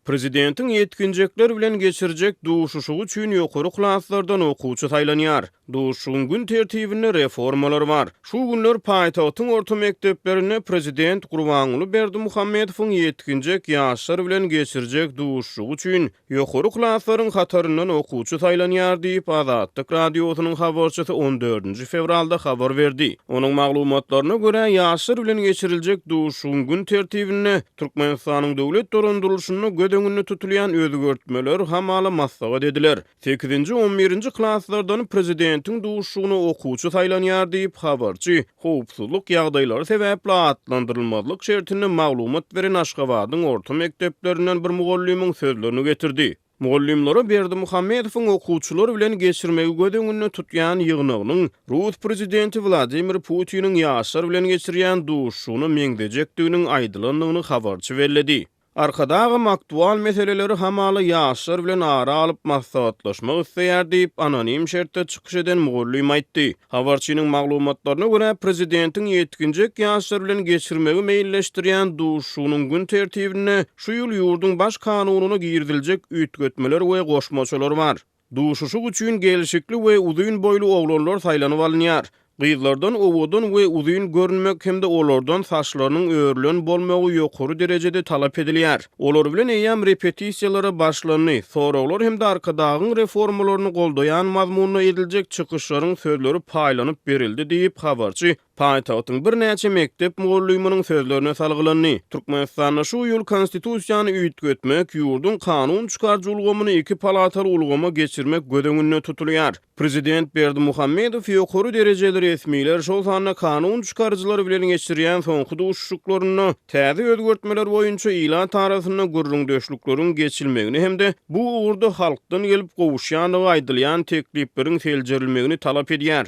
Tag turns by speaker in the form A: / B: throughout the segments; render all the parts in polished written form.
A: Prezidentiň ýetginjekler bilen geçirjek duşuşygy üçin ýokary klaslardan okuwçy saýlanýar. Duşuşygyň gün tertibinde reformalar bar. Şu günler paýtagtyň orta mekdeplerinde prezident Gurbanguly Berdimuhamedowyň ýetginjek ýaşlar bilen geçirjek duşuşygy üçin Ýokary klaslaryň hataryndan okuwçy saýlanýar diýip, Azatlyk Radiosynyň habarçysy on dördünji fewralda habar berdi. Onuň maglumatlaryna görä, ýaşlar bilen geçiriljek duşuşygyň gün tertibinde Türkmenistanyň döwlet dolandyrylyşynda göz öňünde tutulýan özgertmeler hamala maslahat ediler. Sekizinji, on birinji klaslardan prezidentiň duşuşygyna okuwçy saýlanýar diýip, habarçy howpsuzlyk ýagdaýlary sebäpli atlandyrylmazlyk şertinde maglumat beren Aşgabadyň orta mekdeplerinden bir mugallymyň sözlerini getirdi. Mugallymlara Berdimuhamedowyň okuwçylar bilen geçirmegi göz öňünde tutýan ýygnagynyň rus prezidenti Wladimir Putiniň ýaşlar bilen geçirýän duşuşygyna meňzejekdiginiň aýdylandygyny habarçy belledi. Arkadagam aktual meseleleri hamala ýaşlar bilen ara alyp maslahatlaşmak isleýär diýip, anonim şertde çykyş eden mugallym aýtdy. Habarçynyň maglumatlaryna görä, prezidentiň ýetginjek ýaşlar bilen geçirmegi meýilleşdirýän duşuşygynyň gün tertibinde şu ýyl ýurduň Baş kanunyna giriziljek üýtgetmeler we goşmaçalar bar. Duşuşyk üçin gelşikli we uzyn boýly oglanlar saýlanyp alynýar. Gyzlardan owadan we uzyn görünmek hem-de olardan saçlarynyň örülen bolmagy ýokary derejede talap edilýär. Olar bilen eýýäm repetisiýalara başlandy. Soraglar hem-de Arkadagyň reformalaryny goldaýan mazmunda ediljek çykyşlaryň sözleri paýlanyp berildi diýip, habarçy Paýtagtyň birnäçe mekdep mugallymynyň sözlerine salgylandy. Türkmenistanda şu ýyl Konstitusiýany üýtgetmek, ýurduň kanun çykaryjy ulgamyny iki palataly ulgama geçirmek göz öňünde tutulýar. Prezident Berdimuhamedow ýokary derejeli resmiler, şol sanda kanun çykaryjylar bilen geçirýän soňky duşuşyklarynda täze özgertmeler boýunça ilat arasynda gürrüňdeşlikleriň geçilmegini hem-de bu ugurda halkdan gelip gowuşýandygy aýdylýan teklipleriň seljerilmegini talap edýär.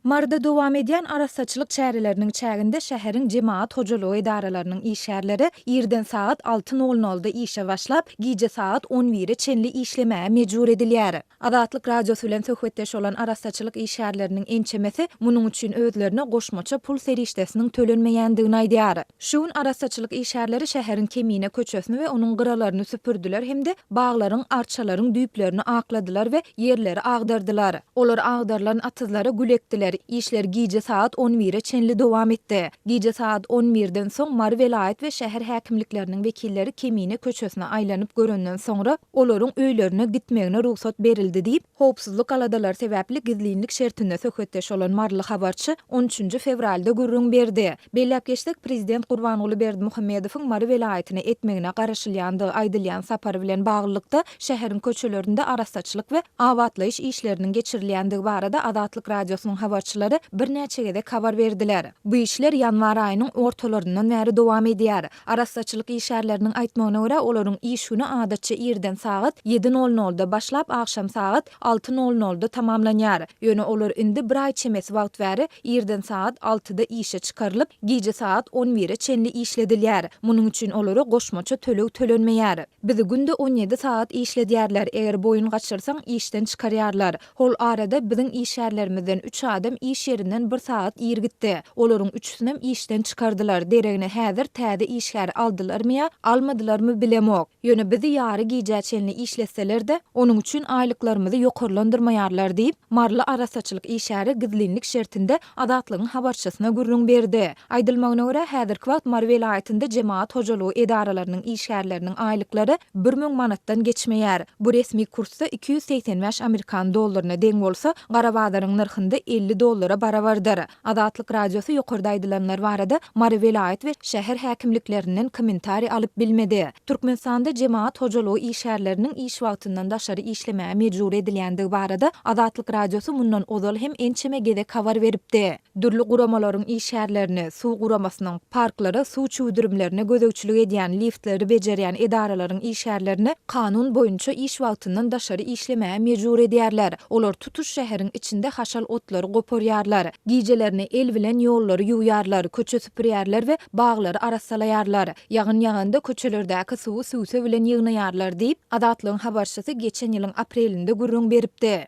B: Maryda dowam edýän arassaçylyk çäreleriniň çäginde şäheriň jemagat hojalygy edaralarynyň işgärleri irden sagat alty nol nolda işe başlap, gije sagat on bire çenli işlemäge mejbur edilýär. Azatlyk Radiosy bilen söhbetdeş bolan arassaçylyk işgärleriniň ençemesi munuň üçin özlerine goşmaça pul serişdesiniň tölenmeýändigini aýdýar. Şu gün arassaçylyk işgärleri şäheriň Kemine köçesini we onuň gyralaryny süpürdiler hem-de baglaryň, arçalaryň düýplerini akladylar we ýerleri agdardylar. Olar agdarylan atyzlara gül ekdiler. Işler gije sagat on bire çenli dowam etdi. Gije sagat on birden soň Mary welaýat we şäher häkimlikleriniň wekilleri Kemine köçesine aýlanyp görenden soňra, olaryň öýlerine gitmegine rugsat berildi diýip, Howpsuzlyk aladalary sebäpli gizlinlik şertinde söhbetdeş bolan maryly habarçy on üçünji fewralda gürrüň berdi. Belläp geçsek, prezident Gurbanguly Berdimuhamedowyň Mary welaýatyna etmegine garaşylýandygy aýdylýan sapary bilen baglylykda, şäheriň köçelerinde arassaçylyk we abatlaýyş işleriniň geçirilýändigi barada Azatlyk Radiosynyň habarçylary birnäçe gezek habar berdiler. Bu işler ýanwar aýynyň ortalaryndan bäri dowam edýär. Arassaçylyk işgärleriniň aýtmagyna görä, olaryň iş güni adatça irden sagat ýedi nol nolda başlap, agşam sagat alty nol nolda tamamlanýar. Ýöne olar indi bir aý çemesi wagt bäri irden sagat altyda işe çykarylyp, gije sagat on bire çenli işledilýär. Munuň üçin olara goşmaça töleg tölenmeýär. Bizi günde on ýedi sagat işledýärler, eger boýun gaçyrsaň, işden çykarýarlar. Hol arada biziň işgärlerimizden üç adam iş ýerinden bir sagat ir gitdi. Olaryň üçüsinem işden çykardylar, deregine häzir täze işgär aldylarmy ýa almadylarmy bilemok. Ýöne bizi ýary gijä çenli işletseler-de, onuň üçin aýlyklarymyzy ýokarlandyrmaýarlar diýip, maryly arassaçylyk işgäri gizlinlik şertinde Azatlygyň habarçysyna gürrüň berdi. Aýdylmagyna görä, häzirki wagt Mary welaýatynda jemagat hojalygy edaralarynyň işgärleriniň aýlyklary 1000 manatdan geçmeýär. Bu resmi kursda 285 amerikan dollaryna deň bolsa, gara bazaryň nyrhynda 50 dollara barabardyr. Azatlyk Radiosy ýokarda aýdylanlar barada Mary welaýat we şäher häkimliklerinden kommentariý alyp bilmedi. Türkmenistanda jemagat hojalygy işgärleriniň iş wagtyndan daşary işlemäge mejbur edilýändigi barada Azatlyk Radiosy mundan ozal hem ençeme gezek habar beripdi. Dürli guramalaryň işgärlerini, suw guramasynyň, parklara suw çüwdürimlerine gözegçilik edýän, liftleri bejerýän edaralaryň işgärlerini kanun boýunça iş wagtyndan daşary işlemäge mejbur edýärler. Olar tutuş şäheriň içinde haşal otlary goparýarlar, gijelerine el bilen ýollary ýuwýarlar, köçe süpürýärler we baglary arassalaýarlar. Ýagyn ýaganda köçelerdäki suwy süwse bilen ýygnaýarlar diýip, Azatlygyň habarçysy geçen ýylyň aprelinde gürrüň beripdi.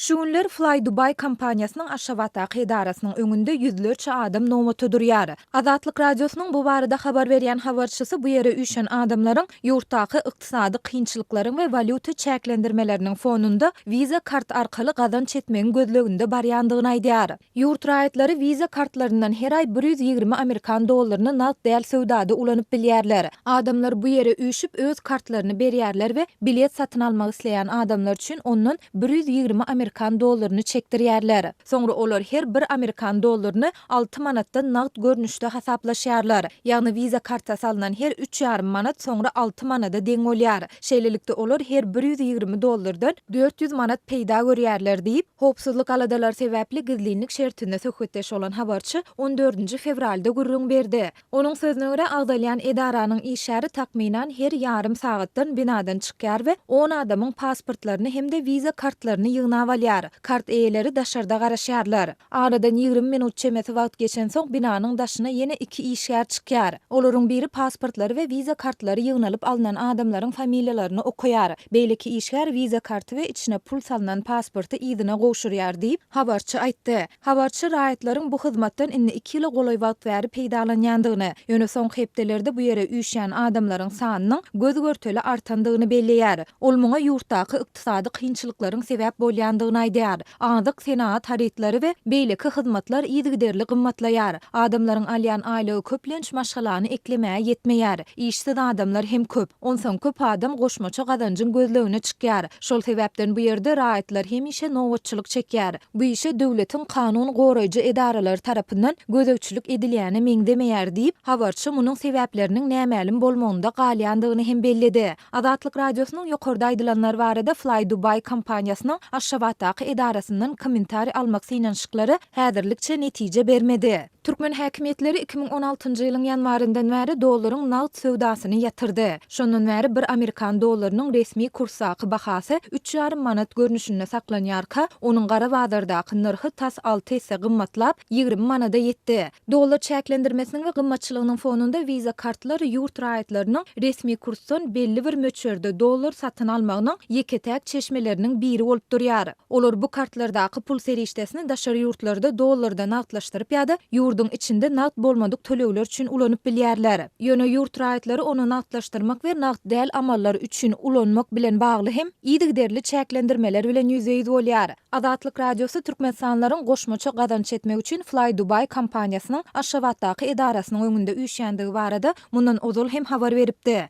B: Şu günler Fly Dubai kompaniýasynyň Aşgabatdaky edarasynyň öňünde ýüzlerçe adam nobata durýar. Azatlyk Radiosynyň bu barada habar berýän habarçysy bu ýere üýşen adamlaryň ýurtdaky ykdysady kynçylyklaryň we walýuta çäklendirmeleriniň fonunda Visa kart arkaly gazanç etmegiň gözleginde barýandygyny aýdýar. Ýurt raýatlary Visa kartlaryndan her aý 120 amerikan dollaryny nagt däl söwdada ulanyp bilýärler. Adamlar bu ýere üýşüp öz kartlaryny berýärler we bilet satyn almak isleýän adamlar üçin ondan 120 amerikan dollaryny çekdirýärler. Soňra olar her bir amerikan dollaryny alty manatdan nagt görnüşde hasaplaşýarlar. Ýagny Visa karta salnan her üç ýarym manat soňra alty manada deň bolýar. Şeýlelikde olar her 120 dollardan 400 manat peýda görýärler diýip, howpsuzlyk aladalary sebäpli gizlinlik şertinde söhbetdeş bolan habarçy on dördünji fewralda gürrüň berdi. Onuň sözüne görä, agzalýan edaranyň işgäri takmynan her ýarym sagatdan binadan çykýar we on adamyň pasportlaryny hem-de wiza kartlaryny ýygnap alýar. Kart eýeleri daşarda garaşýarlar. Aradan 20 minut çemesi wagt geçensoň binanyň daşyna ýene iki işgär çykýar. Olaryň biri pasportlary we wiza kartlary ýygnalyp alnan adamlaryň familiýalaryny okaýar. Beýleki işgär wiza karty we içine pul salnan pasporty yzyna gowşurýar diýip, habarçy aýtdy. Habarçy raýatlaryň bu hyzmatdan indi iki ýyla golaý wagt bäri peýdalanýandygyny, ýöne soňky hepdelerde bu ýere üýşýän adamlaryň sanynyň göz-görtele artandygyny belleýär. Ol muňa ýurtdaky ykdysady kynçylyklaryň sebäp bolýandygyny aýdýar. Azyk, senagat harytlary we beýleki hyzmatlar yzygiderli gymmatlaýar. Adamlaryň alýan aýlygy köplenç maşgalany eklemäge ýetmeýär. Işsiz adamlar hem köp. Onsoň köp adam goşmaça gazanjyň gözlegine çykýar. Şol sebäpden bu ýerde raýatlar hemişe nobatçylyk çekýär. Bu işe döwletiň kanun goraýjy edaralary tarapyndan gözegçilik edilýäne meňzemeýär diýip, habarçy munuň sebäpleriniň nämälim bolmagynda galýandygyny hem belledi. Azatlyk Radiosynyň ýokarda aýdylanlar barada Fly Dubai kompaniýasynyň Aşgabatdaky edarasyndan kommentariý almak synanyşyklary häzirlikçe netije bermedi. Türkmen häkimiýetleri 2016-njy ýylyň ýanwaryndan bäri dollaryň nagt söwdasyny ýatyrdy. Şondan bäri bir amerikan dollarynyň resmi kursdaky bahasy üç ýarym manat görnüşinde saklanýarka, onuň gara bazardaky nyrhy tas alty esse gymmatlap, 20 manada ýetdi. Dollar çäklendirmesiniň we gymmatçylygynyň fonunda Visa kartlar ýurt raýatlarynyň resmi kursdan belli bir möçberde dollar satyn almagynyň ýeke-täk çeşmeleriniň biri bolup durýar. Olar bu kartlardaky pul serişdesini daşary ýurtlarda dollarda nagtlaşdyryp ýa-da ýurduň içinde nagt bolmadyk tölegler üçin ulanyp bilýärler. Ýöne ýurt raýatlary ony nagtlaşdyrmak we nagt däl amallar üçin ulanmak bilen bagly hem yzygiderli çäklendirmeler bilen ýüzbe-ýüz bolýar. Azatlyk Radiosy türkmenistanlylaryň goşmaça gazanç etmek üçin Fly Dubai kompaniýasynyň Aşgabatdaky edarasynyň öňünde üýşýändigi barada mundan ozal hem habar beripdi.